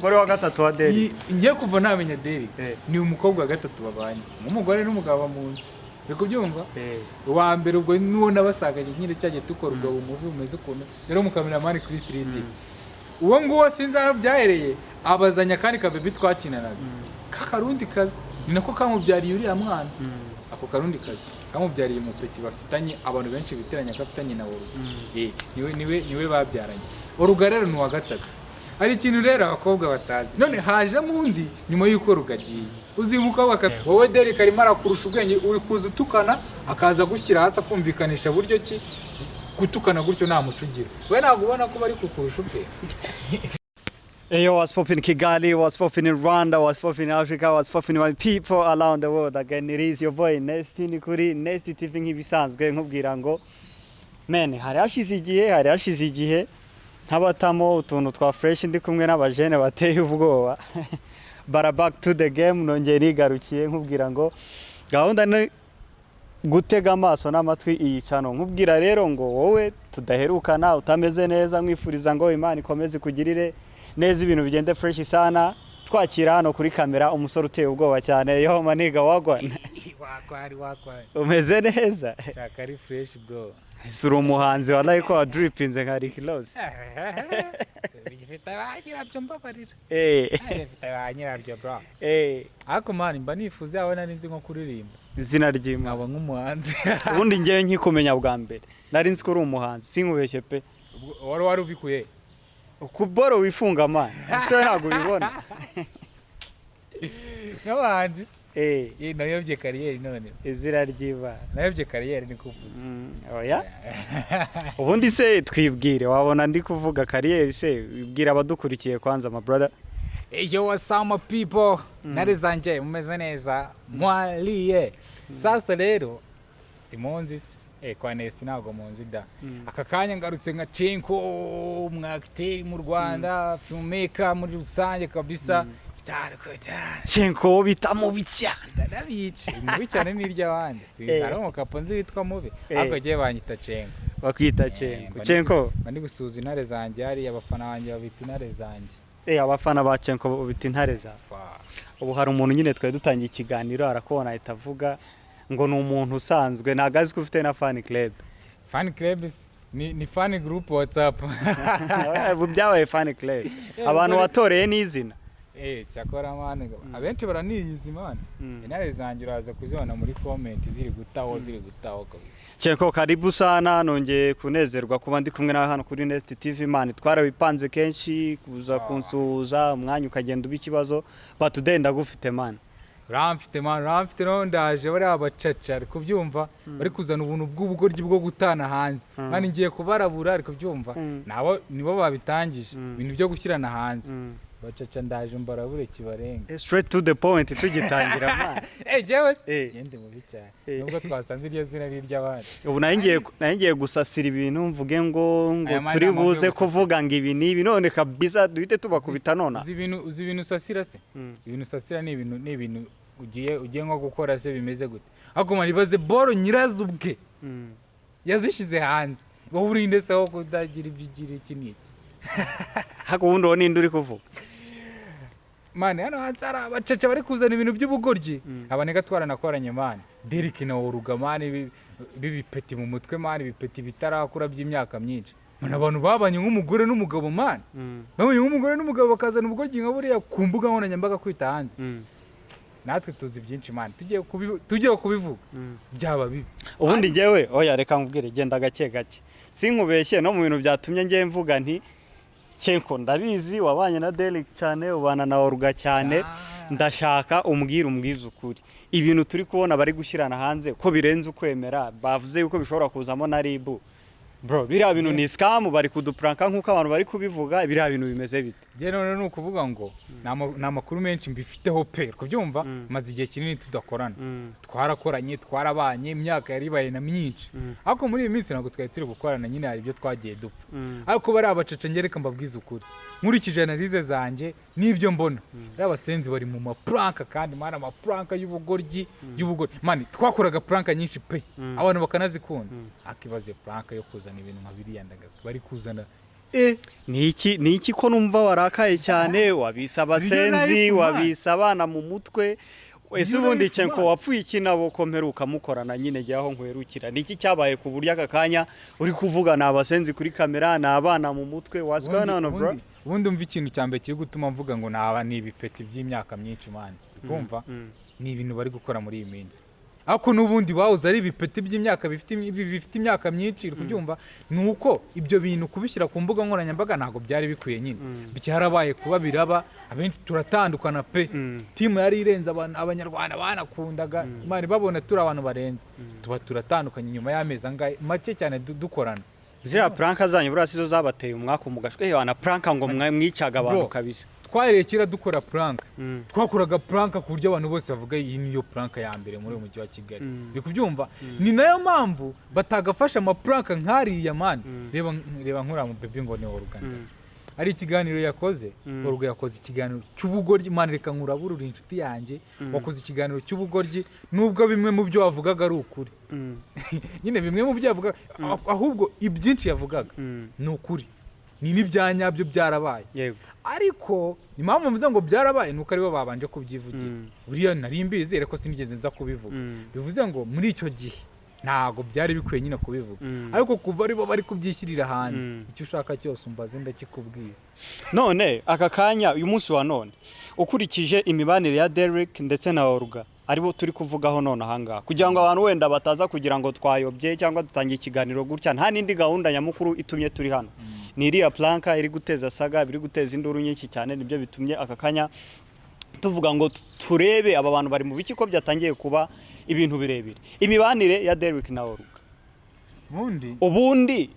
Umugore wa gatatu wa Derek. Ngiye kuva namenya Derek, ni umukobwa wa gatatu babanye, nk'umugore n'umugabo mu nzu, uri kubyumva? Uwa mbere ubwo nuwo nabasanganye nyine cyagiye dukora ubwo bumuvi bumeze ukuntu. Rero umukameramani kuri 3D, uwo nguwo sinzi aho byahereye, abazanya akandi kabebi twakinanaga k'akarundi kazi, ni nako kamubyariye uriya mwana. Ako karundi kazi kamubyariye umupeti bafitanye, abantu benshi bitiranya ko afitanye na Oruga. Niwe babyaranye. Oruga rero ni uwa gatatu. Hari ikintu rero abakobwa batazi. None hajemo undi nyuma y'uko Oruga agiye. Uzi umukobwa wowe Derek arimo arakurusha ubwenge, uri kuza utukana, akaza gushyira hasi akumvikanisha buryo ki gutukana gutyo nta muco ugira. We ntabwo ubona ko bari kukurusha ubwenge? Hey, what's poppin' Kigali, what's poppin' in Rwanda, what's poppin' in Africa, what's poppin' my people around the world. Again, it is your boy Nesty, ni kuri Nesty TV nk'ibisanzwe. Nkubwira ngo man, hari hashize igihe ntabatamo utuntu twa fresh, ndi kumwe n'abajene bateye ubwoba. Bara back to the game, nongeye nigarukiye, nkubwira ngo gahunda ni gutega amaso n'amatwi iyi channel. Nkubwira rero ngo wowe tudaherukana utameze neza, nkwifuriza ngo Imana ikomeze ikugirire neza, ibintu bigende fresh sana. Twakira hano kuri kamera umusore uteye ubwoba cyane. Yo my nigga, wagwan? Wakwari wakwari. Umeze neza? Shaka ari fresh, bro. Ese uri umuhanzi? Wallahi ko wadripinze nka Rick Ross. Bifite ba nyirabyo, mbabarira. Bifite ba nyirabyo, bro. Ariko man, mba nifuza yaba nari nzi nko kuririmba, Izina ry'Imana. nkaba nk'umuhanzi. Ubundi ngewe nkikumenya bwa mbere nari nzi ko uri umuhanzi, sinkubeshye pe. Ubwo wari ubikuye? Ku boro wifunga man, ese ntabwo ubibona? Nk'abahanzi se? Eh. Nayobye carrière none. Izina ry'Imana. Nayobye carrière, ni kuvuze. Oya, ubundi se twibwire, wabona ndi kuvuga carrière se, wibwira abadukurikiye kwanza, my brother. Yo, what's up my people? Ntare zanjye, mumeze neza? Mwaliye. Sasa rero simunzi se? Kwa Nest ntabwo munzi da. Aka kanya ngarutse nka Chenko, umwakiteri mu Rwanda, filmmaker muri rusange kabisa. Gitari ko cyane. Chenko bita mubi cyane. Ndanabica. Mubi cyane ni iry'abandi. Si hari umukapo nzi witwa mubi. Ariko jye banyita Chenko. Bakwita Chenko. Chenko. Mba ndi gusuhuza intare zanjye hariya, abafana banjye babita intare zanjye. Abafana ba Chenko bita intare zawe. Fa. Ubu hari umuntu nyine twari dutangiye ikiganiro, arakubona ahita avuga ngo ni umuntu usanzwe, ntabwo azi ko ufite na fan club. Fan club ni fan group WhatsApp. Ubu byabaye fan club, abantu watoreye n'izina. Cyakora man, abenshi baraniyizi man. Intare zanjye uraza kuzibona muri comment ziri gutaho, ziri gutaho kabisa. Chenko, karibu sana, nongeye kunezerwa kuba ndi kumwe nawe hano kuri Nest TV. Man, twarabipanze kenshi kuza kunsuhuza, umwanya ukagenda uba ikibazo, but today ndagufite, man. Uramfite man, uramfite. Noneho ndaje, bariya bacaca, ari kubyumva, bari kuzana ubuntu bw'ubugoryi bwo gutana hanze. Man, ngiye kubarabura, ari kubyumva, nabo nibo babitangije ibintu byo gushyirana hanze. Bacaca, ndaje mbarabure kibarenga. Straight to the point tugitangira, man. Jewe se ngende mubi cyane, nubwo twasanze iryo zina ari iry'abandi. Ubu nari ngiye gusasira ibintu, mvuge ngo Aya mani turi ni amahoro buze yo gusasira. kuvuga ngo ibi n'ibi, none kabisa duhite tubakubita nona. Uzi ibintu usasira se? Ibintu usasira ni ibintu ugiye nko gukora se bimeze gute? Ariko man, ibaze boro nyirazo ubwe yazishyize hanze, wowe urinde se wo kutagira ibyo ugira iki n'iki? Hako ubundi uwo ninde uri kuvuga? Man, hano hanze hari abacaca bari kuzana ibintu by'ubugoryi. Abanega twaranakoranye, man, Derek na Oruga, man, b'ibipeti mu mutwe, man, ibipeti bitarakura by'imyaka myinshi, man. Abantu babanye nk'umugore n'umugabo, man, babanye nk'umugore n'umugabo, bakazana ubugoryi nka buriya ku mbuga nkoranyambaga kwita hanze. Natwe tuzi byinshi, man, tugiye kubivuga byaba bibi. Ubundi njyewe, oya, reka nkubwire, genda gake gake, sinkubeshye. No mu bintu byatumye njyewe mvuga nti Chenko, ndabizi wabanye na Derek cyane, ubana na Oruga cyane. Ndashaka umbwire, umbwize ukuri, ibintu turi kubona bari gushyirana hanze ko birenze ukwemera, bavuze yuko bishobora kuzamo na RIB. Bro, biriya bintu ni scam, bari kudupranka nk'uko abantu bari kubivuga? Biriya bintu bimeze bite? Njye none ni ukuvuga ngo nta makuru menshi mbifiteho pe, kubyumva. Maze igihe kinini tudakorana. Twarakoranye, twarabanye, imyaka yari ibaye na myinshi, ariko muri iyi minsi ntabwo twari turi gukorana nyine, hari ibyo twagiye dupfa. Ariko bariya abacaca, njye reka mbabwize ukuri, nkurikije analyse zanjye n'ibyo mbona, bariya abasenzi bari mu maprank, kandi man, amaprank y'ubugoryi, y'ubugoryi. Man, twakoraga prank nyinshi pe, abantu bakanazikunda. Akibaze prank yo kuzana ibintu nka biriya ndagazwa bari kuzana. Ni iki ko numva warakaye cyane? Wabise abasenzi? Life, man. Wabise abana mu mutwe ese? Niyo Ubundi life, Chenko, man. wapfuye iki nabo ko mperuka mukorana nyine? Jyaho nkwerukira, ni iki cyabaye ku buryo aka kanya uri kuvuga ni abasenzi kuri kamera, ni abana mu mutwe? What's going on, bro? Ubundi umva, ikintu cya mbere kiri gutuma mvuga ngo naba ni ibipeti by'imyaka myinshi, man, kumva ni ibintu bari gukora muri iyi minsi, ariko n'ubundi bahoze ari ibipeti by'imyaka bifite imyaka myinshi, uri kubyumva? Ni uko ibyo bintu kubishyira ku mbuga nkoranyambaga ntabwo byari bikwiye nyine. Byarabaye kuba biraba, abenshi turatandukana pe. Team yari irenze, abantu abanyarwanda banakundaga Imana babona turi abantu barenze, tuba turatandukanye nyuma y'amezi angahe make cyane dukorana. Ziriya prank zanyu buriya sizo zabateye umwaka mu gashwe? Hewa prank ngo mwicaga abantu. Bro. Kabisa. Twahereye kera dukora prank. Twakoraga prank ku buryo abantu bose bavuga iyi niyo prank ya mbere muri uyu mujyi wa Kigali, uri kubyumva? Ni nayo mpamvu batagafasha amaprank nk'ariya, man. Reba, reba nk'uriya mu baby ngo ni Oruganda, hari ikiganiro yakoze. Oruga yakoze ikiganiro cy'ubugoryi, man. Reka nkuraburure, inshuti yanjye, wakoze ikiganiro cy'ubugoryi, nubwo bimwe mu byo wavugaga ari ukuri nyine. Bimwe mu byo yavugaga, ahubwo ibyinshi yavugaga ni ukuri, ni n'ibya nyabyo, byarabaye. Ariko impamvu mvuze ngo byarabaye ni uko aribo babanje kubyivugira. Buriya nari mbizi ariko sinigeze nza kubivuga. Bivuze ngo muri icyo gihe ntabwo byari bikwiye nyine kubivuga, ariko kuva aribo bari kubyishyirira hanze, icyo ushaka cyose umbaze ndakikubwira. None aka kanya, uyu munsi wa none, ukurikije imibanire ya Derek ndetse na Olga aribo turi kuvugaho none ahangaha, kugira ngo abantu wenda bataza kugira ngo twayobye cyangwa dutangiye ikiganiro gutya nta n'indi gahunda nyamukuru itumye turi hano, ni iriya prank iri guteza saga, biri guteza induru nyinshi cyane. Nibyo bitumye aka kanya tuvuga ngo turebe aba bantu bari mu biki, ko byatangiye kuba ibintu birebire. Imibanire ya Derek na Olga, ubundi ubundi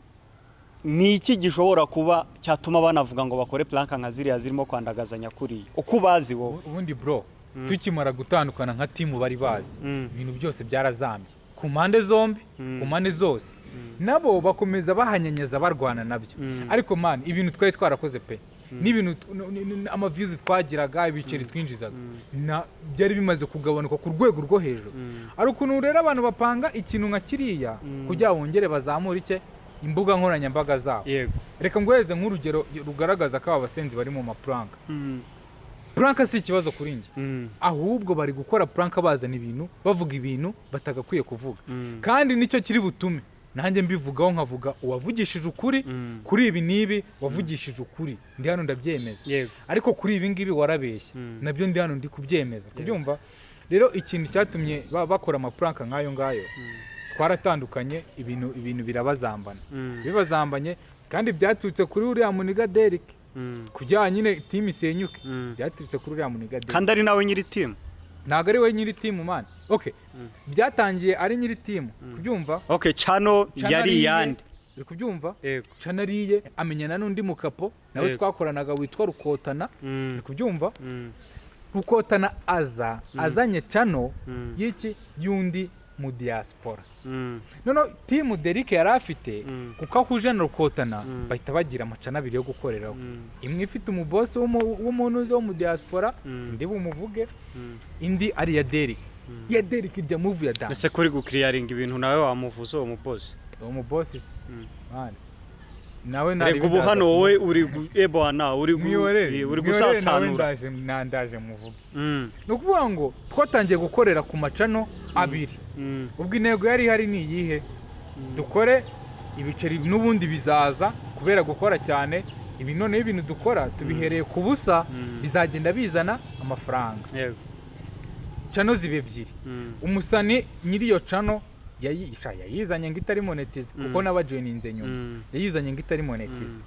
ni iki gishobora kuba cyatuma banavuga ngo bakore prank nka ziriya zirimo kwandagazanya kuriya, uko ubazi wowe? Ubundi bro, tukimara gutandukana nka team bari bazi, ibintu byose byarazambye ku mpande zombi, ku mpande zose. Nabo bakomeza bahanyanyaza barwana nabyo, ariko man, ibintu twari twarakoze pe, n'ibintu amaviews twagiraga, ibiceri twinjizaga byari bimaze kugabanuka ku rwego rwo hejuru. Hari ukuntu rero abantu bapanga ikintu nka kiriya kugira bongere bazamure icye imbuga nkoranyambaga zabo. Reka nguhereze nk'urugero rugaragaza ko aba basenzi bari mu maprank. Prank si ikibazo kuri njye, ahubwo bari gukora prank bazana ibintu, bavuga ibintu batagakwiye kuvuga, kandi nicyo kiri butume nanjye mbivugaho, nkavuga uwavugishije ukuri kuri ibi n'ibi. Wavugishije ukuri, ndi hano ndabyemeza, ariko kuri ibi ngibi warabeshye, nabyo ndi hano ndi kubyemeza, kubyumva. Rero ikintu cyatumye bakora amaprank nk'ayo ngayo, twaratandukanye, ibintu birabazambana. Bibazambanye kandi byaturutse kuri uriya muniga Derek. Kugira nyine team isenyuke, byaturutse kuri uriya muniga Derek. Kandi ari nawe nyiri team. Ntabwo ari we nyiri team, man. Okay, byatangiye ari nyiri team, kubyumva? Okay, channel Channel yari ariye, iyande? Uri kubyumva? Yego. Channel ariye, amenyana n'undi mukapo nawe twakoranaga witwa Rukotana, uri kubyumva? Rukotana aza azanye channel y'iki, y'undi mu diaspora. Noneho team Derek yari afite, kuko ahuje na Rukotana, bahita bagira amachannel abiri yo gukoreraho, imwe ifite umubosi w'umuntu uzi wo mu diaspora, sindi bumuvuge, indi ari iya Derek. Iya Derek irya move ya dance. Ese kuri gukiriyaringa ibintu, nawe wamuvuze uwo mubosi? Uwo mubosi se, man, nawe Reka, ubu hano wowe uri ebwana uri mwihorere, uri mwihorere nawe. gusasanura. Ndaje nandaje muvuge. Ni ukuvuga ngo twatangiye gukorera ku machannel abiri. Ubwo intego yari ihari ni iyihe? Dukore ibiceri, n'ubundi bizaza kubera gukora cyane. Ibi noneho ibintu dukora tubihereye ku busa, bizagenda bizana amafaranga. Channel ziba ebyiri. Umusani nyiri iyo channel yayizanye ngo itari monetize, kuko n'abajoyininze nyuma. Yayizanye ngo itari monetize,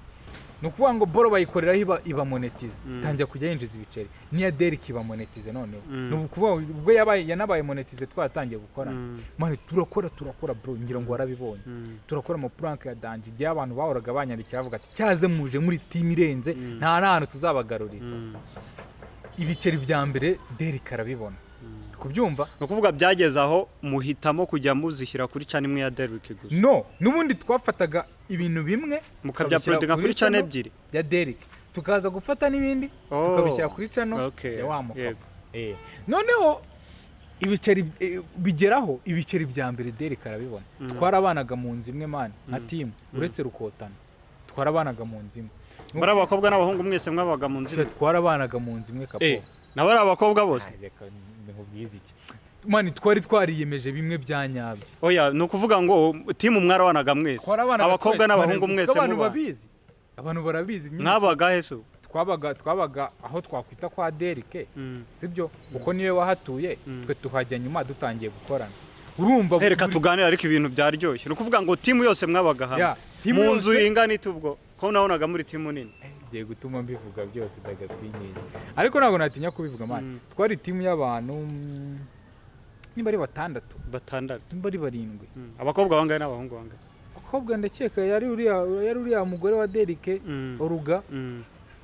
ni ukuvuga ngo boro bayikoreraho iba monetize, itangira kujya yinjiza ibiceri. N'iya Derek iba monetize noneho. Ni ukuvuga ngo ubwo yabaye yanabaye monetize twaratangiye gukora. Man, turakora, turakora bro, ngira ngo warabibonye. Turakora amaprank ya danger, igihe abantu bahoraga banyandikira bavuga ati cyaze muje muri team irenze, nta n'ahantu tuzabagarurira. Ibiceri bya mbere Derek arabibona, kubyumva? Ni ukuvuga byageze aho muhitamo kujya muzishyira kuri channel imwe ya Derek gusa? No, n'ubundi twafataga ibintu bimwe mukabya tukabishyira uploadinga kuri channel channel ebyiri ya Derek, tukaza gufata n'ibindi tukabishyira kuri channel ya wa mukapa. Noneho ibiceri bigeraho, ibiceri bya mbere Derek arabibona. Twarabanaga mu nzu imwe, man, nka team, uretse Rukotana. Twarabanaga mu nzu imwe. Bari abakobwa n'abahungu mwese mwabaga mu nzu Sha, imwe? Twarabanaga mu nzu imwe kapo. Nabo ari abakobwa bose? Ay, reka nkubwize iki, man, twari twariyemeje bimwe bya nyabyo. Oya, ni ukuvuga ngo team mwarabanaga mwese? Twarabanaga Abakobwa twese. n'abahungu Man, mwese abantu muba babizi, abantu barabizi nyine. Mwabaga he se? Twabaga aho twakwita kwa Derike, sibyo? Kuko niwe wahatuye, twe tuhajya nyuma dutangiye gukorana, urumva? Reka tuganire, ariko ibintu byaryoshye. Ni ukuvuga ngo team yose mwabaga hamwe? Yeah, team Mu nzu ingana ite ubwo, ko nabonaga muri team nini? Ngiye gutuma mbivuga byose ndagaswinyingi, ariko ntabwo natinya kubivuga, man. Twari team y'abantu niba ari batandatu. Batandatu? Niba ari barindwi. Abakobwa bangahe n'abahungu bangahe? Abakobwa ndakeka yari uriya mugore wa Derike, Oruga,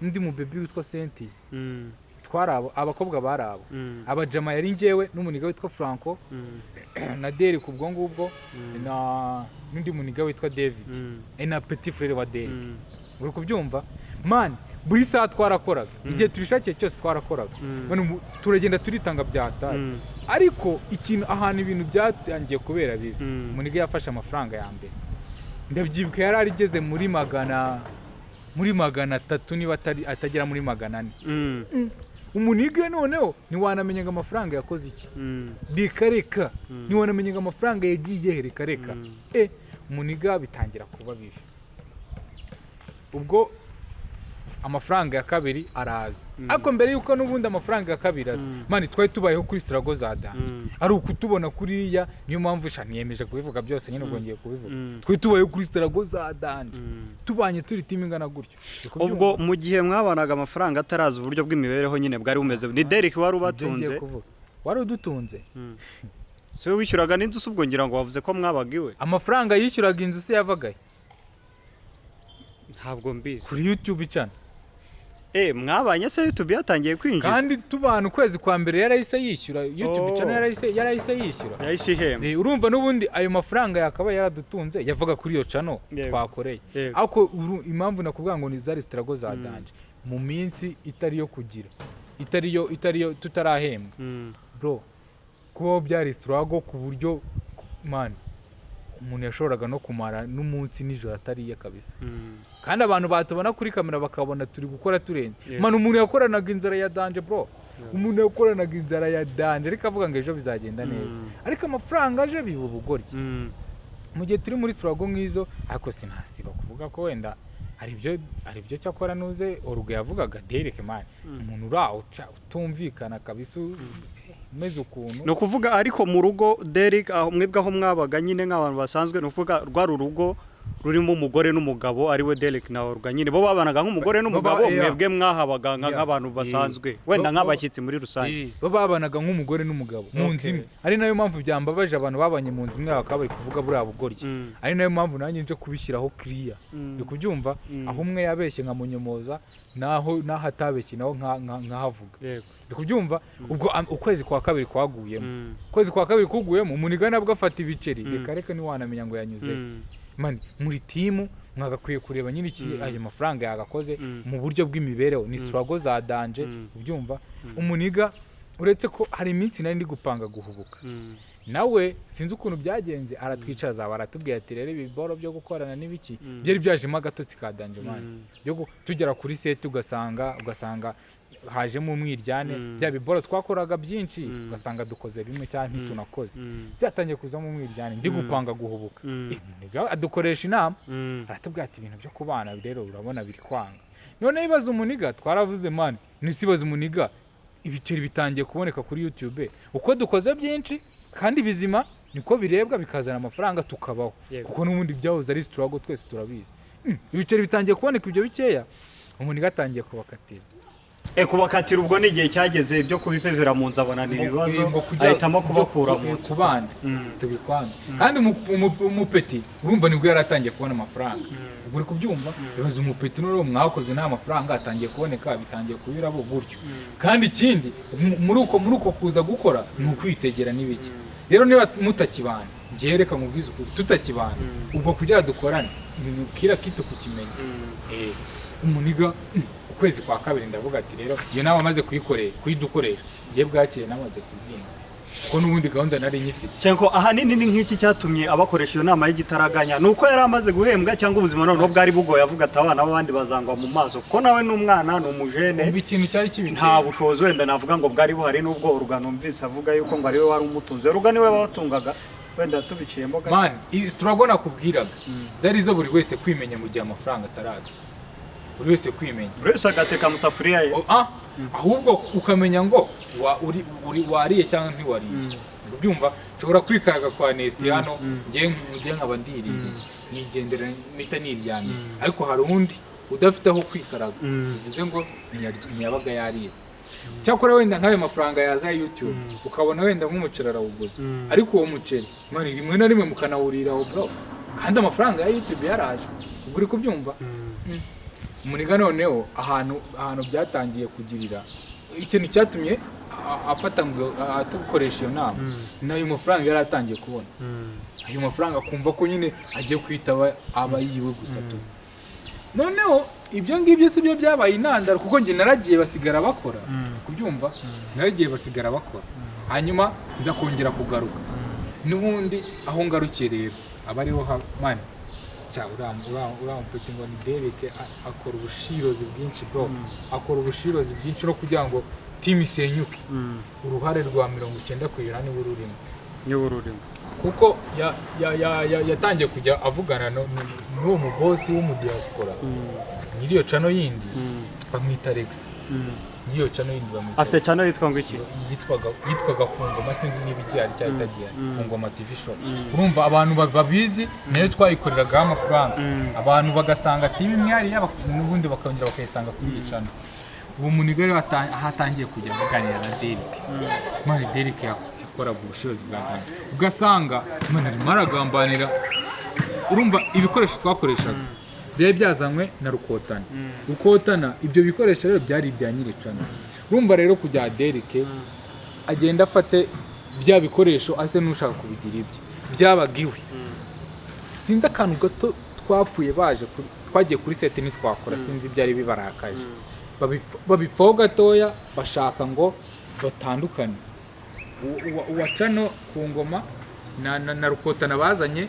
n'undi mubebi witwa Senti. Twari abo, abakobwa bari abo. Abajama yari njyewe n'umuniga witwa Franco na Derek ubwo ngubwo na n'undi muniga witwa David, na petit frère wa Derek. Uri kubyumva, man? Buri saha twarakoraga, igihe tubishakiye cyose twarakoraga. Man, turagenda turitanga byataye. Ariko ikintu, ahantu ibintu byatangiye kubera bibi, umuniga yafashe amafaranga ya mbere, ndabyibuka yari arigeze muri 300, niba atari atagera muri 400. Umuniga noneho ntiwanamenya ngo amafaranga yakoze iki. Reka reka, ntiwanamenya ngo amafaranga yagiye he, reka reka. Umuniga bitangira kuba bibi. Ubwo amafaranga ya kabiri araza, ariko mbere yuko n'ubundi amafaranga ya kabiri aza, man, twari tubayeho kuri struggle za danger. Ari ukutubona kuriya, niyo mpamvu sha niyemeje kubivuga byose nyine, ubwo ngiye kubivuga. Twari tubayeho kuri struggle za danger, tubanye turi team ingana gutyo. Uri kubyumva? Ubwo mu gihe mwabanaga amafaranga ataraza, uburyo bw'imibereho nyine bwari bumeze, ni Derek wari Nibyo ngiye ubatunze? kuvuga. Wari udutunze. Si we wishyuraga n'inzu se? Ubwo ngira ngo wavuze ko mwabaga iwe. Amafaranga yishyuraga inzu se yavagaye? Ntabwo mbizi. Kuri YouTube channel. Mwabanye se YouTube yatangiye kwinjiza? Kandi tubana ukwezi kwa mbere yarahise yishyura YouTube Oh. channel, yarahise yishyura. Yahise ihemba. Urumva n'ubundi ayo mafaranga yakaba yaradutunze yavaga kuri iyo channel twakoreye. Ariko impamvu nakubwira ngo ni zari struggle za danger, mu minsi itari yo kugira, itari yo tutarahembwa, bro, kubaho byari struggle ku buryo, man, umuntu yashoboraga no kumara n'umunsi nijoro atariye kabisa. Kandi abantu batubona kuri kamera bakabona turi gukora turenze. Man, umuntu yakoranaga inzara ya danger, bro, umuntu yakoranaga inzara ya danger, ariko avuga ngo ejo bizagenda neza. Ariko amafaranga aje biba ubugoryi. Mu gihe turi muri struggle nk'izo, ariko sinasiba kuvuga ko wenda hari ibyo cyakora nuze Oruga yavugaga, Derek, man, umuntu uri aho utumvikana kabisa, umeze ukuntu. Ni ukuvuga ariko mu rugo Derek, aho mwebwe aho mwabaga nyine nk'abantu basanzwe, ni ukuvuga rwari urugo rurimo umugore n'umugabo, ariwe Derek na Olga nyine, bo babanaga nk'umugore n'umugabo? Yeah. Mwebwe mwahabaga nk'abantu basanzwe, wenda nk'abashyitsi muri rusange? Bo babanaga nk'umugore n'umugabo mu nzu imwe, ari nayo mpamvu byambabaje abantu babanye mu nzu imwe bakaba bari kuvuga buriya bugoryi. Ari nayo mpamvu nanjye nje kubishyiraho clear. Uri kubyumva? Aho umwe yabeshye nkamunyomoza, naho atabeshye naho nkahavuga. Uri kubyumva? Ubwo ukwezi kwa kabiri kwaguyemo, ukwezi kwa kabiri kuguyemo, umuniga nabwo afata ibiceri. Reka reka, ntiwanamenya ngo yanyuze. Man, muri team mwagakwiye kureba nyine iki ayo mafaranga yagakoze. Mu buryo bw'imibereho ni struggle za danger. Ubyumva? Umuniga, uretse ko hari iminsi nari ndi gupanga guhubuka, nawe sinzi ukuntu byagenze, aratwicaza, baratubwira ati rero ibi boro byo gukorana n'ibiki byari byajemo agatotsi ka danger, man, byo tugera kuri set ugasanga hajemo umwiryane. Bya biboro twakoraga byinshi, ugasanga dukoze bimwe cyangwa ntitunakoze. Byatangiye kuzamo umwiryane ndi gupanga guhubuka. Umuniga adukoresha inama, aratubwira ati ibintu byo kubana rero urabona biri kwanga. None ibibazo umuniga twaravuze, man, nisibaza umuniga, ibiceri bitangiye kuboneka kuri YouTube, uko dukoze byinshi kandi bizima niko birebwa bikazana amafaranga tukabaho. Kuko n'ubundi byahoze ari struggle, twese turabizi. Ibiceri bitangiye kuboneka ibyo bikeya, umuniga atangiye kubakatira. Kubakatira ubwo ni igihe cyageze ibyo kubipevera mu nzu abona ni ibibazo, Ngo kujya- ahitamo kubakura mu nzu. Ku bandi tubikwange. Kandi umupeti urumva nibwo yari atangiye kubona amafaranga. Ubwo uri kubyumva, ibaze umupeti noneho mwakoze nta mafaranga atangiye kuboneka, bitangiye kubirabo gutyo. Kandi ikindi, muri uko kuza gukora ni ukwitegera n'ibiki. Rero niba mutakibana, njyewe reka nkubwize ukuri, tutakibana, ubwo kugira dukorane ibintu kira kitu kukimenya. Umuniga ukwezi kwa kabiri ndavuga ati rero iyo nama amaze kuyikorera, kuyidukoresha, ngiye bwakeye namaze kuzinga. Kuko n'ubundi gahunda nari nyifite. Cyenko ahanini ni nk'iki cyatumye abakoresha iyo nama y'igitaraganya? Ni uko yari amaze guhembwa, cyangwa ubuzima noneho bwari bugoye, avuga ati abana b'abandi bazangwa mu maso, kuko nawe ni umwana, ni umujene? Umva ikintu cyari kibiteye. Nta bushobozi wenda navuga ngo bwari buhari, nubwo Ruga numvise avuga yuko ngo ariwe wari umutunze. Ruga niwe wabatungaga, wenda tubiciyemo gato. Man, struggle nakubwiraga zari izo buri wese kwimenya mu gihe amafaranga ataraza, buri wese kwimenya. Buri wese agateka mu safuriya ye. Ahubwo ukamenya ngo wa, uri, uri wariye cyangwa ntiwariye. Ubyumva, nshobora kwikaraga kwa Nesti hano, njye nkaba ndiriye nkigendera mpita niryamye, ariko hari undi udafite aho kwikaraga, bivuze ngo ntiyabaga yariye. Cyakora wenda nk'ayo mafaranga yaza ya YouTube, ukabona wenda nk'umuceri arawuguze, ariko uwo muceri, man, rimwe na rimwe mukanawuriraho, bro, kandi amafaranga ya YouTube yaraje. Ubwo uri kubyumva. Umuniga noneho ahantu byatangiye kugirira ikintu cyatumye afata ngo atukoresha iyo nama, n'ayo mafaranga yari atangiye kubona, ayo mafaranga akumva ko nyine agiye kwitaba aba yiwe gusa tu. Noneho ibyo ngibyo si byo byabaye intandaro, kuko njye naragiye basigara bakora, kubyumva, naragiye basigara bakora, hanyuma nza kongera kugaruka n'ubundi. Aho ngarukiye rero aba ariho man, cya uriya mupeti ngo ni Derek, akora ubushirozi bwinshi, bro, akora ubushirozi bwinshi no kugira ngo team isenyuke. Uruhare rwa 90% niwe rurimo. Niwe ururimo. Kuko yatangiye kujya avugana n'uwo mubosi w'umudiaspora, nyiriyo channel yindi bamwita Rex, nyiriyo channel yindi bamwita Afite Rex. Channel yitwa ngo iki? Yitwaga ku Ngoma, sinzi niba igihari cyangwa itagihari, ku Ngoma TV Show. Urumva abantu babizi, nayo twayikoreragaho amafaranga, abantu bagasanga TV imwe hariya, n'ubundi bakongera bakayisanga kuri iyi channel. Uwo muniga rero aho atangiye kujya avuganira na Derek, man, Derek yakoraga ubushobozi bwa danger, ugasanga man arimo aragambanira. Urumva ibikoresho twakoreshaga byari byazanywe na Rukotana. Rukotana ibyo bikoresho rero byari ibya nyiricana. Urumva rero kujya Derek agenda afate bya bikoresho ase n'ushaka kubigira ibye, byabaga iwe. Sinzi akantu gato twapfuye, baje twagiye kuri set ntitwakora, sinzi ibyari bibarakaje. Babipfaho gatoya, bashaka ngo batandukane. Uwa channel ku Ngoma na Rukotana bazanye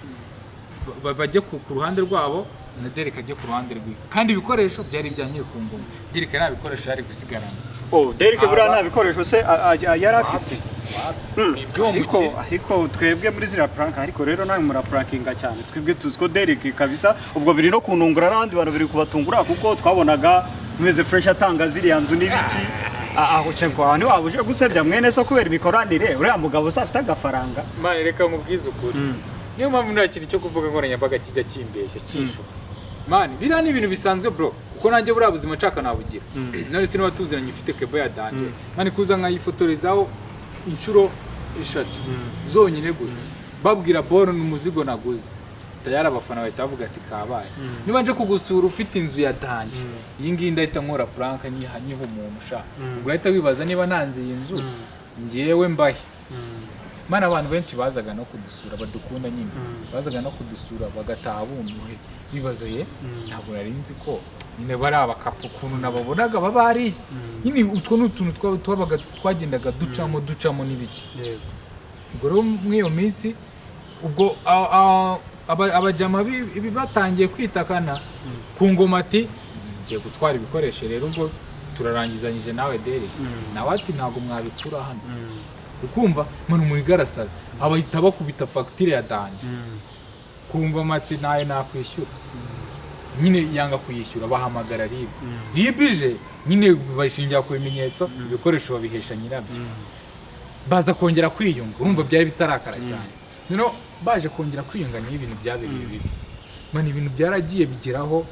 bajye ku ruhande rwabo, na Derek ajye ku ruhande rwiwe, kandi ibikoresho byari ibya nyiri ku Ngoma. Derek nta bikoresho yari gusigarana. Oh, Derek buriya nta bikoresho se yari afite? Ni iby'uwo Ariko mukire. Ariko twebwe muri ziriya prank, ariko rero nawe muraprankinga cyane. Twebwe tuzi ko Derek kabisa, ubwo biri no kunungura n'abandi bantu biri kubatungura, kuko twabonaga meze fresh atanga ziriya nzu n'ibiki. Aho cenko ahantu waba uje gusebya mwene so kubera imikoranire, uriya mugabo se afite agafaranga? Mane, reka nkubwize ukuri, niyo mpamvu nta kintu cyo kuvuga nkoranyambaga kijya kimbeshya kishuka. Man, biriya ni ibintu bisanzwe, bro, kuko nanjye buriya buzima nshaka nabugira. None se niba tuziranye, ufite kebo ya danger, man, kuza nkayifotorezaho inshuro eshatu zonyine gusa, babwira boro ni umuzigo naguze, tayari abafana bahita bavuga ati kabaye. Niba nje kugusura ufite inzu ya danger iyi ngiyi, ndahita nkora prank nyiha umuntu ushaka, ubwo urahita wibaza niba nanze iyi nzu ngewe mbahe. Mana, abantu benshi bazaga no kudusura badukunda nyine, bazaga no kudusura bagataha bumiwe, bibaza ye ntabwo nari nzi ko nyine bari abakapu ukuntu nababonaga baba hariya nyine. Utwo ni utuntu twabaga twagendaga ducamo ducamo n'ibiki. Ubwo rero muri iyo minsi ubwo abajama batangiye kwitakana ku Ngoma, ati ngiye gutwara ibikoresho rero, ubwo turarangizanyije nawe Derek. Nawe ati ntabwo mwabikura hano. Ukumva manu muri garasara abahita bakubita fagitire ya danger. Ku Ngoma ati ntayo nakwishyura nyine, yanga kuyishyura, bahamagara RIB. RIB ije nyine bashingira ku bimenyetso, ibikoresho babihesha nyirabyo, baza kongera kwiyunga. Urumva byari bitarakara cyane. Noneho baje kongera kwiyunga, niyo ibintu byabereye bibi. Man, ibintu byaragiye bigeraho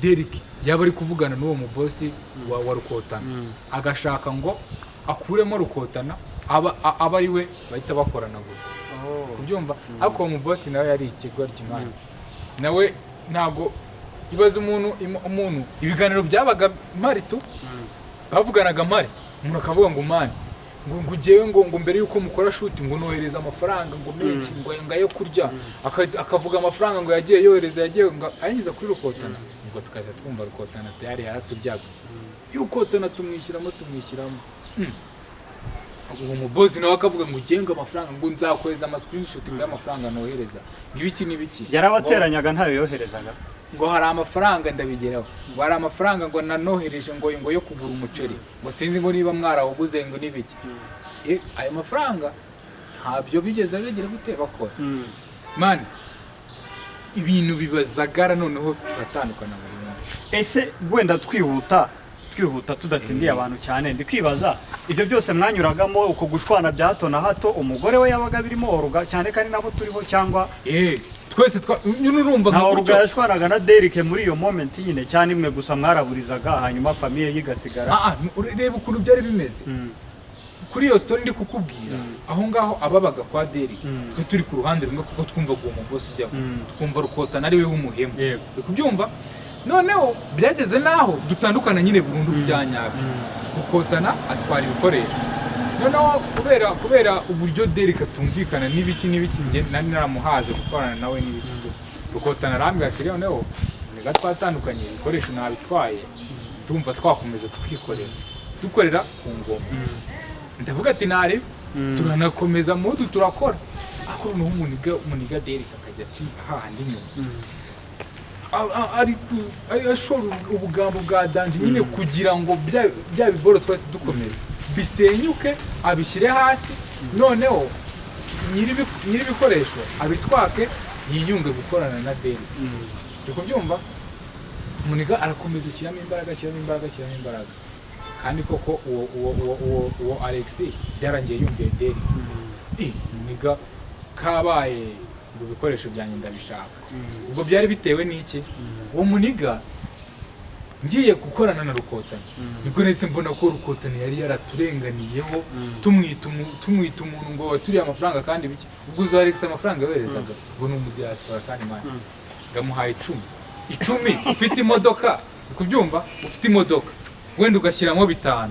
Derek yaba ari kuvugana n'uwo mubosi wa Rukotana, agashaka ngo akuremo Rukotana, aba ari we bahita bakorana gusa, kubyumva. Ariko uwo mubosi nawe yari ikigoryi, man, nawe ntabwo ibaza umuntu umuntu ibiganiro byabaga mpari tu, bavuganaga mpari, umuntu akavuga ngo man, ngo ujyewe ngo mbere yuko mukora shoot ngo nohereza amafaranga ngo menshi ngo ayo kurya. Akavuga amafaranga ngo yagiye yohereza, yagiye ngo ayanyuza kuri Rukotana. Ubwo tukaza twumva Rukotana tayari yaraturyaga. Rukotana tumwishyiramo. Uwo mubosi nawe akavuga ngo ugenga amafaranga, ngo nzakohereza ama screenshot y'amafaranga nohereza, ngo ibiki n'ibiki. Yarabateranyaga, ntayo yoherezaga. Ngo hari amafaranga, ndabigeraho, ngo hari amafaranga ngo nanohereje ngo yo kugura umuceri, ngo sinzi ngo niba mwarawuguze, ngo n'ibiki. Ayo mafaranga ntabyo bigeze bagira gute bakora. Man, ibintu bibazagara, noneho turatandukana burundu. Ese wenda twihuta twihuta, tudatindiye abantu cyane, ndi kwibaza ibyo byose mwanyuragamo, uko gushwana bya hato na hato, umugore we yabaga birimo Oruga cyane, kandi nabo turiho cyangwa? Twese nyine urumva nta nka Oruga gutyo. Yashwanaga na Derek muri iyo moment nyine, cyane imwe gusa mwaraburizaga, hanyuma famille ye igasigara? Ah, ah, reba ukuntu byari bimeze kuri iyo story ndi kukubwira. Aho ngaho ababaga kwa Derek, twe turi ku ruhande rumwe kuko twumvaga uwo mubosi ibyo avuga, twumva Rukotana ari we w'umuhemu. Uri kubyumva? Noneho byageze n'aho dutandukana nyine burundu bya nyabyo. Rukotana atwara ibikoresho. Noneho kubera uburyo Derek atumvikana n'ibiki n'ibiki, njye nari naramuhaze gukorana nawe n'ibiki tu, Rukotana arambwira ati: "Noneho niga twatandukanye, ibikoresho nabitwaye, tumva twakomeza tukikorera, dukorera ku ngoma." Ndavuga ati: "Ntari." Turanakomeza mudu turakora, ariko noneho umuniga Derek akajya acika hahandi inyuma, ari ashora ubugambo bwa danger nyine kugira ngo bya biboro twese dukomeze bisenyuke, abishyire hasi, noneho nyir'ibikoresho abitwake, yiyunge gukorana na Derek. Uri kubyumva? Muniga arakomeza ashyiramo imbaraga, ashyiramo imbaraga, ashyiramo imbaraga, kandi koko uwo Alex byarangiye yumviye Derek. Muniga kabaye ngo ibikoresho byanjye ndabishaka. Ubwo byari bitewe n'iki? Uwo muniga ngiye gukorana na Rukotana, nibwo nahise mbona ko Rukotana yari yaraturenganiyeho, tumwita umuntu ngo waturiye amafaranga kandi biki. Ubwo uzi Alex amafaranga yoherezaga, ngo ni umudiaspora, kandi man ngamuhaye 10 10, ufite imodoka, uri kubyumva, ufite imodoka wenda ugashyiramo 5.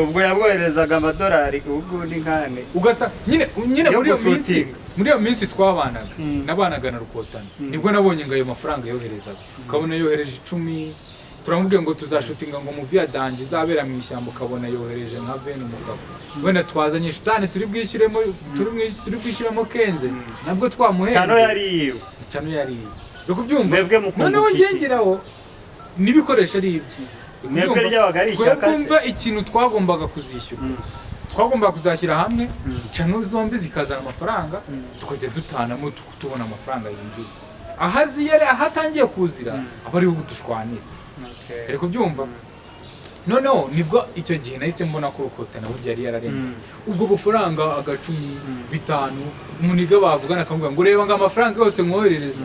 Ubwo yabwoherezaga amadolari, ubwo ni nkane. Ugasa nyine Yo muri iyo minsi, gushutinga. muri iyo minsi twabanaga, nabanaga na Rukotana, nibwo nabonye ngo ayo mafaranga yoherezaga, ukabona yohereje 10, turamubwiye ngo tuzashutinga ngo movie ya danger izabera mu ishyamba, ukabona yohereje nka veni umugabo, wenda twazanye shitani turi bwishyuremo, turi bwishyuremo 15, nabwo twamuhenze. Cyano yari yiwe. Cano yari iye, uri kubyumva? Mwebwe mukunda Noneho iki? ngengeraho n'ibikoresho ari ibye. Uri Mwebwe kubyumva? ryabaga ari ishyaka se? Twebwe ikintu twagombaga kuzishyura, twagombaga kuzashyira hamwe channel zombi zikazana amafaranga, tukajya dutanamo, tubona amafaranga yinjiye. Aho aziye, aho atangiye kuzira, aba ariho dushwanira. Uri kubyumva? Noneho nibwo icyo gihe nahise mbona ko Rukotana burya yari yararenga ubwo bufaranga agacumi, 5. Umuniga bavugana akamubwira ngo: "Reba ngo amafaranga yose mwoherereza."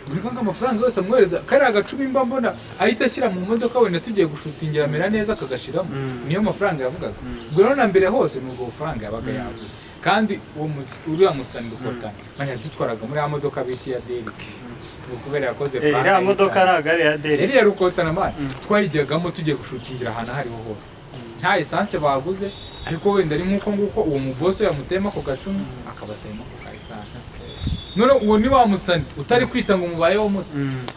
Muniga ngo amafaranga yose amwohereza, kariya agacumi mba mbona ahita ashyira mu modoka, wenda tugiye gushutingira amera neza akagashiramo, niyo mafaranga yavugaga. Ubwo rero na mbere hose ni ubwo bufaranga yabaga yaguze. Kandi uwo uriya musani Rukotana man yadutwaraga muri ya modoka bita iya Derek, ngo kubera yakoze Eh, iriya modoka ntabwo ari iya Derek. Yari iya Rukotana man, twayijyagamo tugiye gushutingira ahantu aho ariho hose, nta essence baguze, ariko wenda ari nk'uko nguko uwo mubosi yamutema ako gacumi, akabatema ako ka essence. None uwo ni wa musani utari kwita ngo mubayeho muto,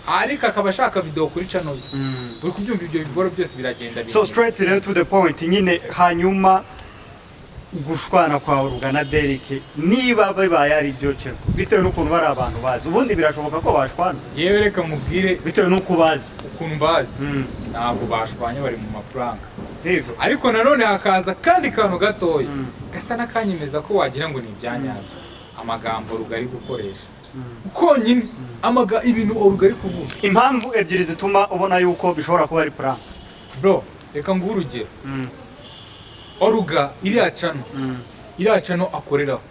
ariko akaba ashaka video kuri channel ye. Uri kubyumva? Ibyo biboro byose biragenda So bikomeza. straight rero to the point nyine, hanyuma gushwana kwa Oruga na Derek, niba bibaye ari byo ceko, bitewe n'ukuntu bari abantu bazi, ubundi birashoboka ko bashwana? Yewe, reka mubwire. Bitewe n'uko ubazi. Ukuntu mbazi, ntabwo bashwanye, bari mu maprank. Ariko nanone hakaza akandi kantu gatoya gasa n'akanyemeza ko wagira ngo ni ibyanyabyo, amagambo rugari gukoresha konyine, ibintu rugari kuvuga. Impamvu ebyiri zituma ubona yuko bishobora kuba ari prank. Bro, reka nguhe urugero. Oruga iriya channel, iriya channel akoreraho,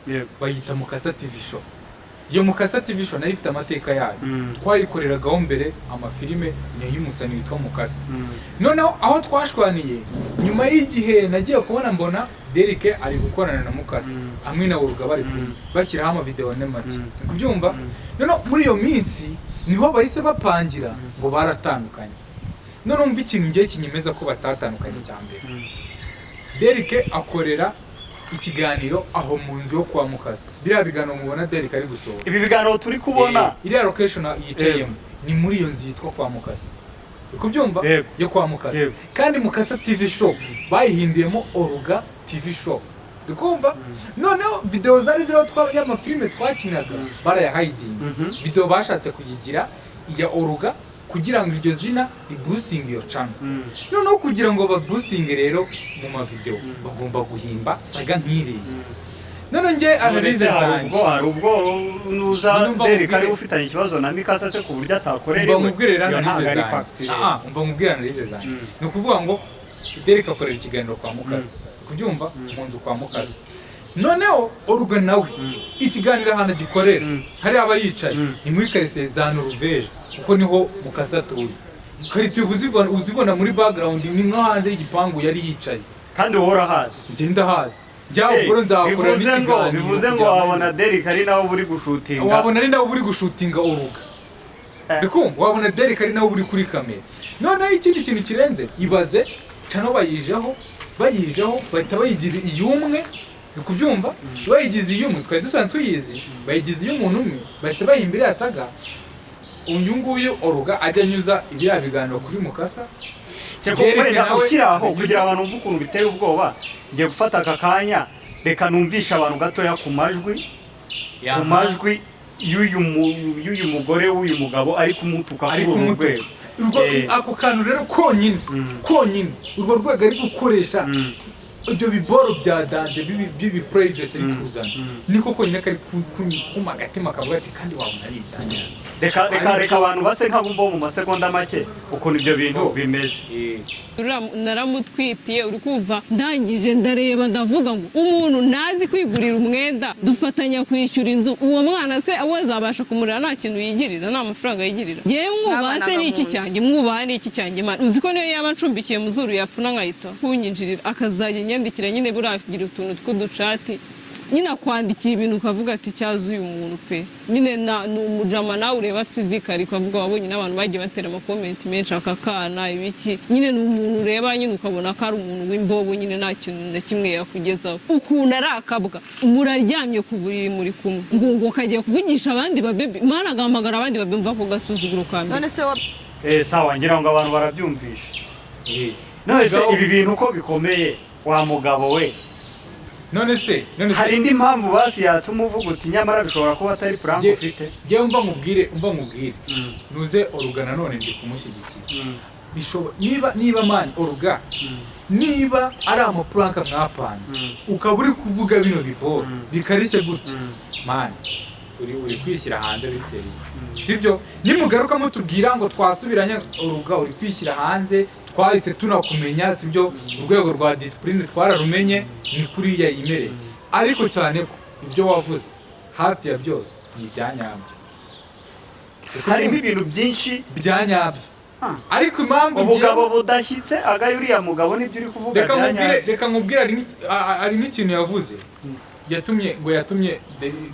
bayita Mukasa TV Show. Iyo Mukasa TV Show nayo ifite amateka yayo. Twayikoreragaho mbere amafilime, ni y'umusani witwa Mukasa. Noneho aho twashwaniye, nyuma y'igihe nagiye kubona mbona Derek ari gukorana na Mukasa hamwe na Oruga, bari kumwe bashyiraho amavideo ne make. Kubyumva? Noneho muri iyo minsi niho bahise bapangira ngo baratandukanye. None umva ikintu ngiye kinyemeza ko batatandukanye cya mbere: Derek akorera ikiganiro aho mu nzu yo kwa Mukasa, biriya biganiro mubona Derek ari gusohora. Ibi biganiro turi kubona. Iriya location yicayemo ni muri iyo nzu yitwa kwa Mukasa. Uri kubyumva? Yego. Yo kwa Mukasa. Yego. Kandi Mukasa TV Show bayihinduyemo Oruga TV Show. Uri kumva? Noneho video zari ziriho y'amafilime twakinaga barayahayidinze. Video bashatse kuyigira iya Oruga kugira ngo iryo zina riboostinge iyo channel. Noneho kugira ngo baboostinge rero mu mavideo bagomba guhimba saga nk'iriya. None njye analyse None se hari zanjye, ubwo hari ubwo nuza Numva Derek ari nkubwire. ufitanye ikibazo na Mikasa se ku buryo atakorera umva iwe? nkubwire rero Iyo analyse ntabwo ari zanjye. fact rero. Ah, umva nkubwire analyse zanjye. Ni ukuvuga ngo Derek akorera ikiganiro kwa Mukasa, kubyumva, mu nzu kwa Mukasa. Noneho Oruga nawe ikiganiro ahantu agikorera hariya aba yicaye ni muri karitsiye za Noruveje, kuko niho Mukasa atuye. Karitsiye uba uzibona muri background, ni nko hanze y'igipangu yari yicaye. Kandi wowe urahazi? Ngenda hazi njyaho ubwo nzahakorera Bivuze ngo n'ikiganiro bivuze ngo kugira ngo wabona Derek ari nawe uri gushutinga. Wabona ari nawe uri gushutinga Oruga. Uri kumva? Wabona Derek ari nawe uri kuri kamera. Noneho ikindi kintu kirenze, ibaze channel bayijeho bahita bayigira iy'umwe. Uri kubyumva? Bayigize iy'umwe, twari dusanzwe tuyizi, bayigize iy'umuntu umwe, bahise bahimba iriya saga. Uyu nguyu Oruga ajya anyuza ibiriya biganiro kuri Mukasa. Cyeko Derek wenda nawe ukiri aho, anyuza- kugira abantu bumve ukuntu biteye ubwoba, ngiye gufata aka kanya, reka numvishe abantu gatoya ku majwi y'uyu mugore w'uyu mugabo ari kumutuka Ari kuri uru kumutuka. rwego. Ako kantu rero konyine, konyine urwo rwego ari gukoresha, ibyo biboro bya danger by'ibi privacy ari kuzana, niko konyine kari kuma agatima kavuga ati kandi wabona ari ibyanjye. Reka abantu base nk'abumva mu masegonda make ukuntu ibyo bintu bimeze. Naramutwitiye, uri kumva? Ndangije ndareba, ndavuga ngo umuntu ntazi kwigurira umwenda, dufatanya kwishyura inzu, uwo mwana se we azabasha kumurera nta kintu yigirira, nta mafaranga yigirira? Ngewe mwubaha se Mwabanaga ni iki mu nzu. cyanjye? Mwubaha ni iki cyanjye? Man, uzi ko niyo yaba ncumbikiye mu zuru yapfuna nkahita kunyinjirira, akazajya nyandikira nyine, buriya utuntu tw'uducati nyine, akwandikira ibintu ukavuga ati cyaza uyu muntu pe. Nyine ni umujama nawe ureba physically ukavuga, wabonye n'abantu bagiye batera amakomenti menshi, aka kana ibiki. Nyine ni umuntu ureba nyine ukabona ko ari umuntu w'imbobo nyine, nta kintu na kimwe yakugezaho. Ukuntu ari akabwa, muraryamye ku buriri muri kumwe, ngo kagiye kuvugisha abandi babebi, mana, agahamagara abandi babe. Mva ku gasuzuguro ka mbere. None se wa Sawa, ngira ngo abantu barabyumvisha. None se ibi bintu uko bikomeye, wa mugabo we, None se hari indi mpamvu basi yatuma uvuga uti nyamara bishobora kuba atari prank ufite? Njyewe umva nkubwire, nuze Oruga nanone ndi kumushyigikira. Niba man Oruga, niba ari amaprank mwapanze, ukaba uri kuvuga bino biboro bikarishye gutya, man, uri kwishyira hanze biseriye, sibyo? Nimugaruka mutubwira ngo twasubiranye, Oruga uri kwishyira hanze, twahise tunakumenya, sibyo? Urwego rwa discipline twararumenye, ni kuriya yimereye. Ariko cyane ko ibyo wavuze hafi ya byose ni ibyanyabyo. Harimo ibintu byinshi Byanyabyo. Ariko impamvu Ubugabo budashyitse agaye uriya mugabo, nibyo uri kuvuga? Reka nkubwire. Byanyabyo. Reka nkubwire, hari nk'ikintu yavuze yatumye ngo yatumye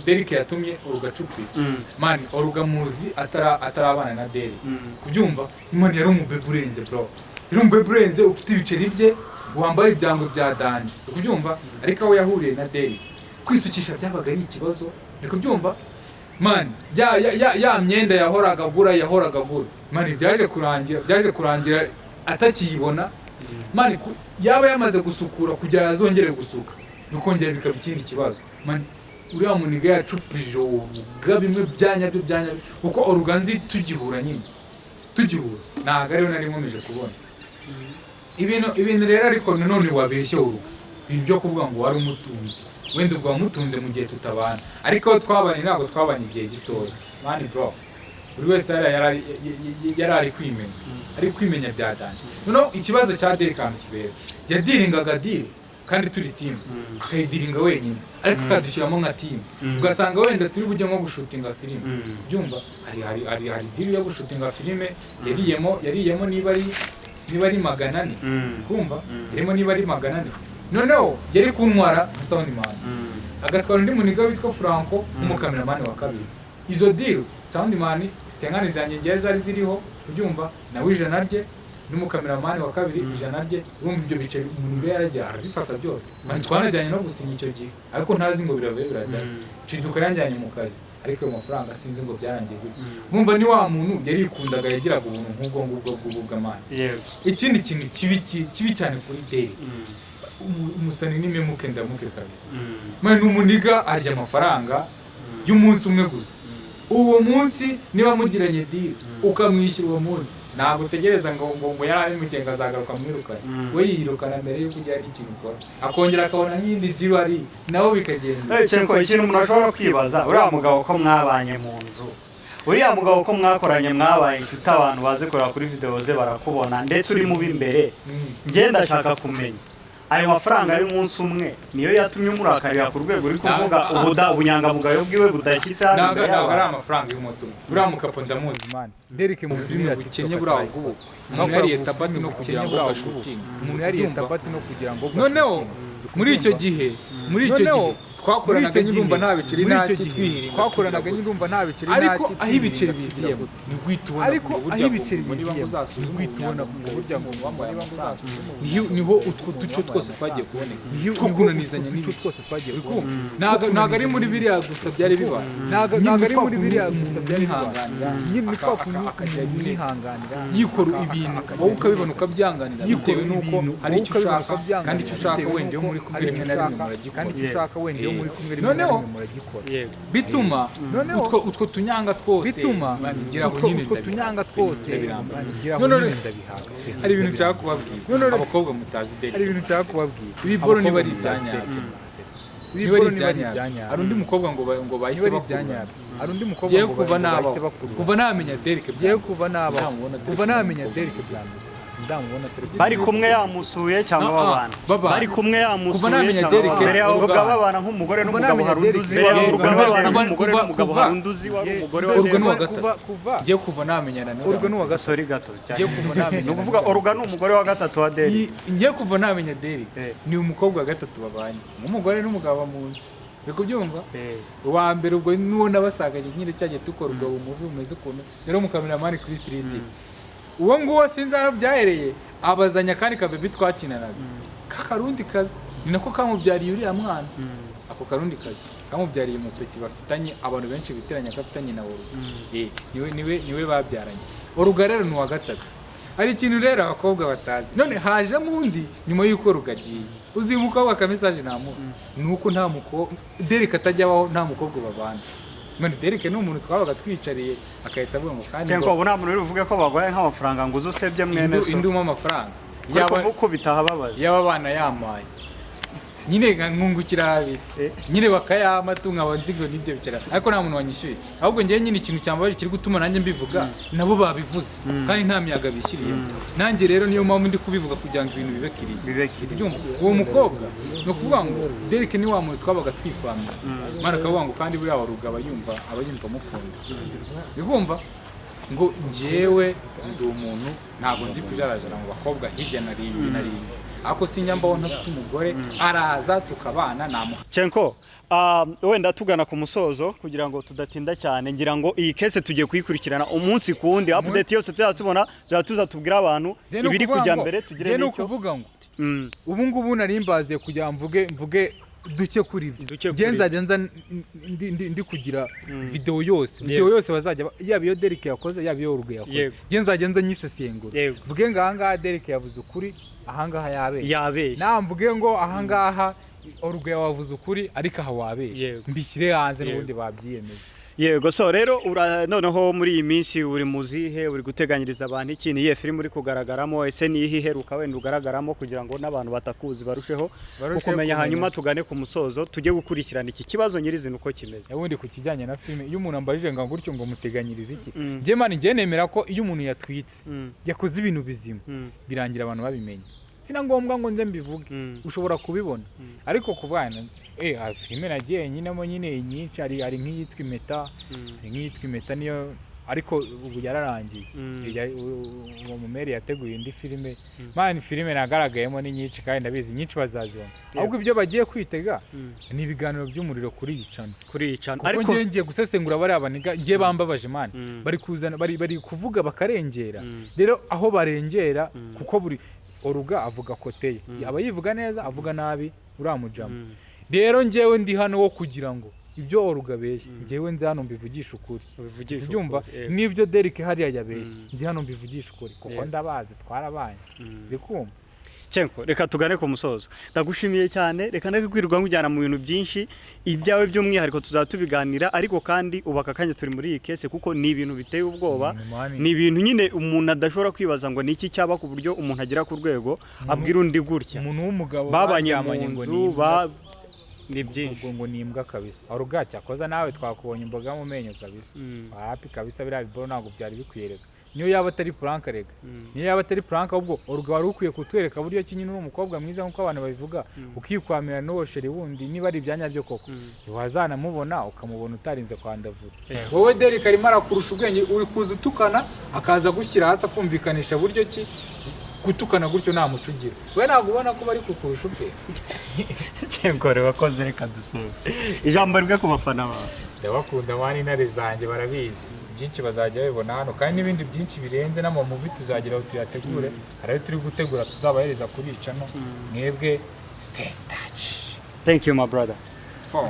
Derek, yatumye Oruga acupira. Man, Oruga muzi atarabana na Derek. Kubyumva, Imana, yari umubebe urenze, bro, yari umubebe urenze, ufite ibiceri bye, wambaye ibyango bya danger, uri kubyumva? Ariko aho yahuriye na Derek, kwisukisha byabaga ari ikibazo, uri kubyumva? Man, ya myenda yahoraga agura, man, byaje kurangira atakiyibona. Man, yaba yamaze gusukura, kugira ngo azongere gusuka bikongera bikaba ikindi kibazo. Man, uriya muniga yacupije Oruga bimwe bya nyabyo, bya nyabyo, kuko Oruga nzi tugihura nyine, tugihura ntabwo ariwe nari nkomeje kubona ibintu rero. Ariko nanone wabeshye Oruga ibintu byo kuvuga ngo wari umutunzi, wenda ubwo wamutunze mu gihe tutabana, ariko aho twabanye ntabwo twabanye igihe gitoya. Man, bro, buri wese yari ari kwimenya, ari kwimenya bya danger. Noneho ikibazo cya Derek ahantu kibera, yadiringaga deal kandi turi team, akayidiringa wenyine, ariko akadushyiramo nka team, ugasanga wenda turi bujye nko gushutinga filime. Byumva, hari deal yo gushutinga filime yariyemo niba ari 400. Kumva, yarimo niba ari 400, noneho yari kuntwara nka soundman, agatwara undi muniga witwa Franco nk'umukameramani wa kabiri. Izo deal, soundman 50 zanjye ngewe zari ziriho, ubyumva, nawe 100 rye. N'umukameramani wa kabiri 100 rye. Urumva ibyo biceri umuntu yaragiye arabifata byose. Man, twanajyanye no gusinya icyo gihe, ariko ntazi ngo biravuye birajya. Ciduka yanjyanye mu kazi, ariko ayo mafaranga sinzi ngo byarangiye gute. Urumva ni wa muntu yarikundaga, yagiraga ubuntu nk'ubwo ngubwo bw'ububwamana. Ikindi kintu kibi cyane kuri Derek, umusani n'imemuke ndamuke kabisa. Man, ni umuniga arya amafaranga y'umunsi umwe gusa. Uwo munsi niba mugiranye deal ukamwishyura uwo munsi, ntabwo utegereza ngo yari abimukiye ngo azagaruka amwirukane. We yirukana mbere y'uko ugira n'ikintu ukora, akongera akabona nk'iyindi deal ari nabo bikagenda. Chenko, ikintu umuntu ashobora kwibaza, uriya mugabo ko mwabanye mu nzu, uriya mugabo ko mwakoranye, mwabaye inshuti, abantu bazi kureba kuri video ze barakubona, ndetse uri mu b'imbere, njye ndashaka kumenya ayo mafaranga y'umunsi umwe niyo yatumye umurakarira ku rwego uri kuvuga ubunyangamugayo bwiwe budashyitse hano Ntabwo imbere ntabwo ari y'abantu? amafaranga y'umunsi umwe. Uriya mukapo ndamuzi, man. Derek mu Filime bukennye buriya bw'ubu, umuntu yariye tabati no kugira ngo gashutinge. Umuntu yariye tabati no kugira ngo Noneho muri icyo gihe twakoranaga nyirumva nta biceri, muri nta icyo gihe kitwihiringa, twakoranaga nyirumva nta biceri, ariko nta aho ibiceri biziyemo ni guhita ubona Ariko ngo burya aho ibiceri ngo niba biziyemo, uzasuzume ni guhita ubona ubunyangamugayo ngo burya ngo wamuhaye niba amafaranga. uzasuzume Niho utwo duce twose twagiye kuboneka two kunanizanya uduce n'ibiki twose twagiye Uri kubona. kumva? Ntabwo ari muri biriya gusa byari bibaye. Ntabwo Nyine ntabwo ari kwa muri kuntu biriya umuntu gusa byari bibaye. yihanganira, Nyine ni kwa kuntu akajya umuntu nyine yihanganira, yikora ibintu, wowe ukabibona ukabyanganira yikora bitewe n'uko ibintu, hari wowe icyo ukabibona ushaka, ukabyanganira, kandi icyo ushaka bitewe wenda iyo n'uko muri kumwe hari rimwe icyo na rimwe ushaka, muragikora. kandi icyo ushaka wenda iyo muri kumwe rimwe na Noneho rimwe muragikora. Bituma Noneho utwo tunyanga twose bituma ngeraho utwo nyine utwo ndabihaga. tunyanga twose Ndabiramba. ngeraho None nyine ndabihaga. Hari ibintu nshaka kubabwira, abakobwa mutazi Derek, Hari ibintu nshaka kubabwira. Ibi boro niba ari Abakobwa mutazi ibyanyabyo. Derek murasetsa. Niba Ibi ari boro niba ari ibyanyabyo, ibyanyabyo. hari undi mukobwa ngo bahise Niba ari bakurura. ibyanyabyo, hari undi mukobwa Ngiye ngo kuva ngo bahise nabaho, bakurura. kuva namenya Derek bwa Ngiye mbere, kuva nabaho, sindamubona Derek kuva namenya nk'umukobwa. Derek bwa mbere, sindamubona Derek. Bari kumwe yamusuye cyangwa Ah, ah, babana? babana. Bari kumwe yamusuye Kuva namenya cyangwa Derek, babana? Mbere yawe Uruga. uruga babana nk'umugore Kuva n'umugabo, namenya hari undi Derek, uzi mbere wari yawe uruga Uruga. babana Kuva- nk'umugore kuva- n'umugabo, kuva- hari undi uzi wari umugore wa Uruga ni uwa Derek? gatatu. Kuva Ngiye kuva namenyana na Uruga ni uwa gatatu. Sorry gato cyane. Ngiye kuva namenya Ni ukuvuga Oruga ni umugore wa gatatu wa Derek? Ngiye kuva namenya Derek, ni umukobwa wa gatatu babanye nk'umugore n'umugabo mu nzu. Uri kubyumva? Uwa mbere ubwo n'uwo nabasanganye nyine cyagiye dukora ubwo bumuvi bumeze ukuntu, rero umukameramani kuri 3D uwo nguwo sinzi aho byahereye, abazanya akandi kabebi twakinanaga k'akarundi kazi, ni nako kamubyariye uriya mwana. Ako karundi kazi kamubyariye umupeti bafitanye, abantu benshi bitiranya ko afitanye na Oruga. Niwe babyaranye. Oruga rero ni uwa gatatu. Hari ikintu rero abakobwa batazi. None hajemo undi nyuma y'uko Oruga agiye. Uzi uyu mukobwa aka message namuha ni uko nta mukobwa Derek atajya abaho, nta mukobwa babana. None Derek ni umuntu twabaga twicariye agahita avuga ngo kandi Cyangwa ngo ubu nta muntu uri buvuge ko baguhaye nk'amafaranga ngo uze usebye mwene so? Induma amafaranga Uri kuvuga ukubita ahababaje. Yaba abana yamaye nyine nkungukira habiri nyine bakayama tu, nkaba nzi ngo nibyo bicara, ariko nta muntu wanyishyuye. Ahubwo njyewe nyine ikintu cyambabaje kiri gutuma nanjye mbivuga, nabo babivuze kandi nta miyaga bishyiriyemo. Nanjye rero niyo mpamvu ndi kubivuga kugira ngo ibintu bibe kiriya. Bibe kiriya. Ubyumva? Uwo mukobwa, ni ukuvuga ngo Derek ni wa muntu twabaga twikwamira, Mana, akavuga ngo kandi buriya waruga aba yumva amukunda. Bikumva ngo njyewe ndi umuntu ntabwo nzi kujarajara mu bakobwa hirya na rimwe na rimwe, ariko sinyambaho ntafite umugore, araza tukabana namuha. Chenko, wenda tugana ku musozo kugira ngo tudatinda cyane, ngira ngo iyi case tugiye kuyikurikirana umunsi ku wundi, update yose tuzajya tubona, tuzajya tuza tubwira abantu ibiri kujya mbere, tugire Njye ni n'icyo ukuvuga ngo ubu ngubu nari mbaziye kugira ngo mvuge duke kuri ibyo. Duke Njye kuri nzajya nza ndi kugira video yose, video yose bazajya yaba iyo Derek yakoze, yaba iyo Urugo yakoze, njye nzajya nza nyisesengura, mvuge ngo ahangaha Derek yavuze ukuri, ahangaha yabeshye. Yabeshye. Na mvuge ngo ahangaha Urugo wavuze ukuri, ariko aha wabeshye. Mbishyire hanze n'ubundi babyiyemeje. Yego, so rero noneho muri iyi minsi uri muzihe, uri guteganyiriza abantu iki? Ni iyihe filime uri kugaragaramo? Ese ni iyihe iheruka wenda ugaragaramo, kugira ngo n'abantu batakuzi barusheho Barusheho kukumenya? kumenya. Hanyuma tugane ku musozo, tujye gukurikirana iki kibazo nyirizina uko kimeze. Ubundi ku kijyanye na filime, iyo umuntu ambajije ngo gutyo ngo muteganyirize iki, njye man, njye nemera ko iyo umuntu yatwitse, yakoze ibintu bizima, birangira abantu babimenye. Sina ngombwa ngo nze mbivuge, ushobora kubibona. Ariko kuvana filime nagiye nyinamo nyine inyinshi, hari nk'iyitwa Impeta, hari nk'iyitwa Impeta niyo. Ariko ubu yararangiye. Uwo mumeri yateguye indi filime, man. Filime nagaragayemo ni nyinshi kandi ndabizi nyinshi bazazibona. Ahubwo ibyo bagiye kwitega ni ibiganiro by'umuriro kuri iyi channel. Kuri iyi channel. Kuko Ariko ngiye ngiye gusesengura bariya baniga, ngiye bambabaje, man. Bari kuzana, bari kuvuga bakarengera. Rero aho barengera, kuko buri oruga avuga koteye, aba yivuga neza, avuga nabi uriya mujama. Rero ngewe ndi hano wo kugira ngo ibyo oruga abeshya, ngewe nzi hano mbivugisha ukuri. Ubivugisha Ubyumva? ukuri, yego. N'ibyo Derek hariya yabeshye, nzi hano mbivugisha ukuri kuko ndabazi, twarabanye, ndi kumva. Cenko, reka tugane ku musozo. Ndagushimiye cyane. Reka ndakwirirwa nkujyana mu bintu byinshi, ibyawe by'umwihariko tuzaba tubiganira. Ariko kandi ubu aka kanya turi muri iyi case, kuko ni ibintu biteye ubwoba. Ibintu, man. Ni ibintu nyine umuntu adashobora kwibaza ngo ni iki cyaba ku buryo umuntu agera ku rwego abwira undi gutya. Umuntu w'umugabo Babanye mu baryamanye ngo nzu ni imbwa. ba ni byinshi. Ubwo ngo ni imbwa kabisa. Oruga, cyakoza nawe twakubonye imboga mu menyo kabisa. Wapi kabisa, biriya biboro ntabwo byari bikwiye rega. Niyo yaba atari prank rega, niyo yaba atari prank, ahubwo oruga wari ukwiye kutwereka buryo ki nyine uri umukobwa mwiza nk'uko abantu babivuga, ukikwamira n'uwo chéri wundi niba ari ibyanya byo koko, wazanamubona ukamubona utarinze kwandavura. Wowe Derek arimo arakurusha ubwenge, uri kuza utukana, akaza gushyira hasi akumvikanisha buryo ki gutukana gutyo nta muco ugira. We ntabwo ubona ko bari kukurusha ubwenge? Cenko, wakoze. Reka dusoze, ijambo rimwe ku bafana bawe. Ndabakunda, man. Intare zanjye barabizi, byinshi bazajya babibona hano kandi n'ibindi byinshi birenze n'amamovie tuzagira aho tuyategure. Hari ayo turi gutegura tuzabahereza kuri channel. Mwebwe stay in touch. Thank you, my brother. Four.